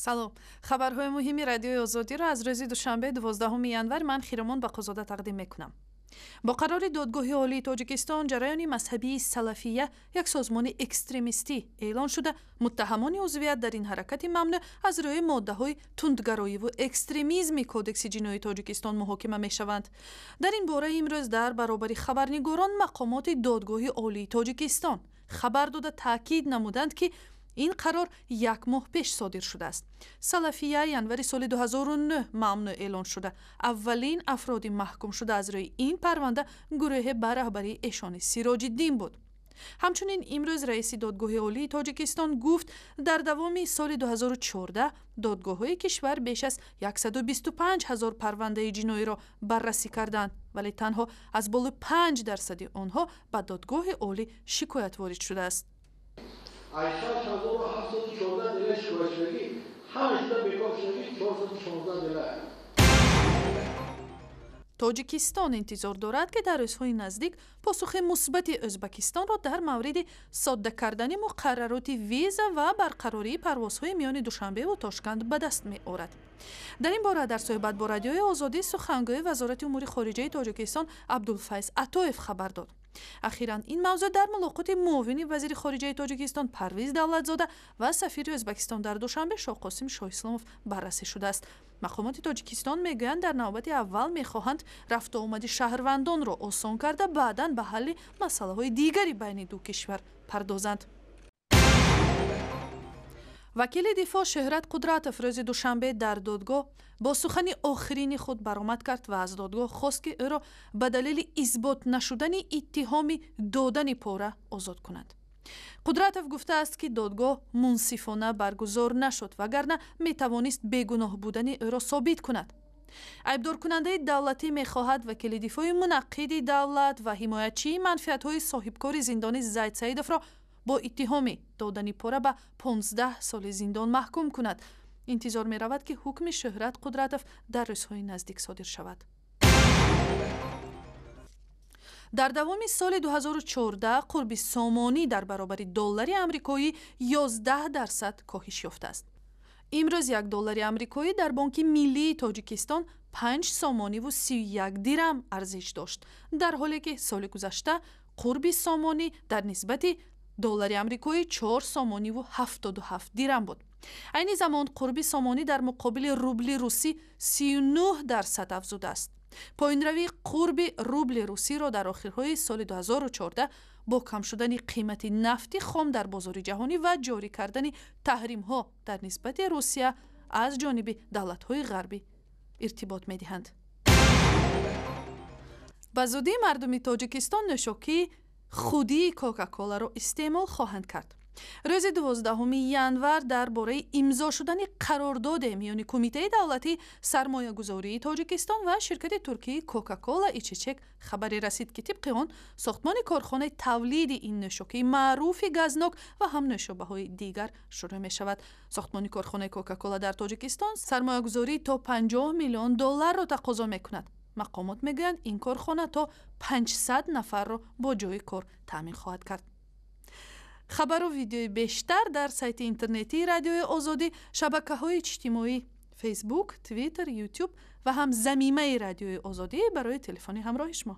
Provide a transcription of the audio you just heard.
Салом. Хабарҳои муҳими Радиои Озодиро аз рӯзи душанбе, 12 январ, ман, Хиромон Бақозода, тақдим мекунам. Бо қарори Додгоҳи Олии Тоҷикистон ҷараёни мазҳабии Салафия як созмони экстремистӣ эълон шуда, муттаҳамони узвият дар ин ҳаракати мамнӯъ аз рӯи моддаҳои тундгароиву экстремизми Кодекси ҷиноии Тоҷикистон муҳокима мешаванд. Дар ин бора имрӯз дар баробари хабарнигорон мақомоти Додгоҳи Олии Тоҷикистон хабар дода, таъкид намуданд, ки ин қарор як моҳ пеш содир шудааст. Салафия январи соли 2009 мамнӯъ эълон шуда. Аввалин афроди маҳкумшуда аз рӯи ин парванда гурӯҳе ба раҳбарии Эшони Сироҷиддин буд. Ҳамчунин имрӯз раиси Додгоҳи Олии Тоҷикистон гуфт, дар давоми соли 2014 додгоҳҳои кишвар беш аз 125 ҳазор парвандаи ҷиноиро баррасӣ карданд, вале танҳо аз болои 5 дарсади онҳо ба Додгоҳи Олӣ шикоят ворид шудааст. Аз 6714 дела шикоятшудагӣ ҳама шуда бекор шудагӣ 416 дела. Тоҷикистон интизор дорад, ки дар рӯзҳои наздик посухи мусбати Ӯзбакистонро дар мавриди содда кардани муқаррароти виза ва барқарории парвозҳои миёни Душанбеву Тошканд ба даст меорад. Дар ин бора дар суҳбат бо Радиои Озодӣ сухангӯи Вазорати умури хориҷаи Тоҷикистон Абдулфайз Атоев хабар дод. Ахиран ин мавзӯъ дар мулоқоти муовини вазири хориҷаи Тоҷикистон Парвиз Давлатзода ва сафири Ӯзбакистон дар Душанбе Шоҳқосим Шоҳисломов баррасӣ шудааст. Мақомоти Тоҷикистон мегӯянд, дар навбати аввал мехоҳанд рафтуомади шаҳрвандонро осон карда, баъдан ба ҳалли масъалаҳои дигари байни ду кишвар пардозанд. Вакили дифоъ Шӯҳрат Қудратов рӯзи душанбе дар додгоҳ бо сухани охирини худ баромад кард ва аз додгоҳ хост, ки ӯро ба далели исбот нашудани иттиҳоми додани пора озод кунад. Қудратов гуфтааст, ки додгоҳ мунсифона баргузор нашуд, вагарна метавонист бегуноҳ будани ӯро собит кунад. Айбдоркунандаи давлатӣ мехоҳад вакили дифои мунаққиди давлат ва ҳимоятчии манфиатҳои соҳибкори зиндонӣ Зайд Саидовро бо иттиҳоми додани пора ба 15 соли зиндон маҳкум кунад. Интизор меравад, ки ҳукми Шӯҳрат Қудратов дар рӯзҳои наздик содир шавад. Дар давоми соли 2014 қурби сомонӣ дар баробари доллари амрикоӣ 11% коҳиш ёфтааст. Имрӯз як доллари амрикоӣ дар Бонки Миллии Тоҷикистон 5 сомониву 31 дирам арзиш дошт, дар ҳоле ки соли гузашта қурби сомонӣ дар нисбати доллари амрикоӣ 4 сомониву 77 дирам буд. Айни замон қурби сомонӣ дар муқобили рубли русӣ 39% афзудааст. Поинравии қурби рубли русиро дар охирҳои соли 2014 бо кам шудани қимати нафти хом дар бозори ҷаҳонӣ ва ҷорӣ кардани таҳримҳо дар нисбати Русия аз ҷониби давлатҳои ғарбӣ иртибот медиҳанд. Ба зудӣ мардуми Тоҷикистон нӯшокии худии Кока-Коларо истеъмол хоҳанд кард. Рӯзи 12 январ дар бораи имзо шудани қарордоде миёни Кумитаи давлатии сармоягузории Тоҷикистон ва ширкати туркии Кока-Кола Ичечек хабаре расид, ки тибқи он сохтмони корхонаи тавлиди ин нӯшокии маъруфи газнок ва ҳам нӯшобаҳои дигар шурӯъ мешавад. Сохтмони корхонаи Кока-Кола дар Тоҷикистон сармоягузории то 50 миллион долларро тақозо мекунад. Мақомот мегӯянд, ин корхона то 500 нафарро бо ҷойи кор таъмин хоҳад кард. Хабару видеои бештар дар сайти интернетии Радиои Озодӣ, шабакаҳои иҷтимоӣ Фейсбук, Твиттер, Ютуб ва ҳам замимаи Радиои Озодӣ барои телефони ҳамроҳи шумо.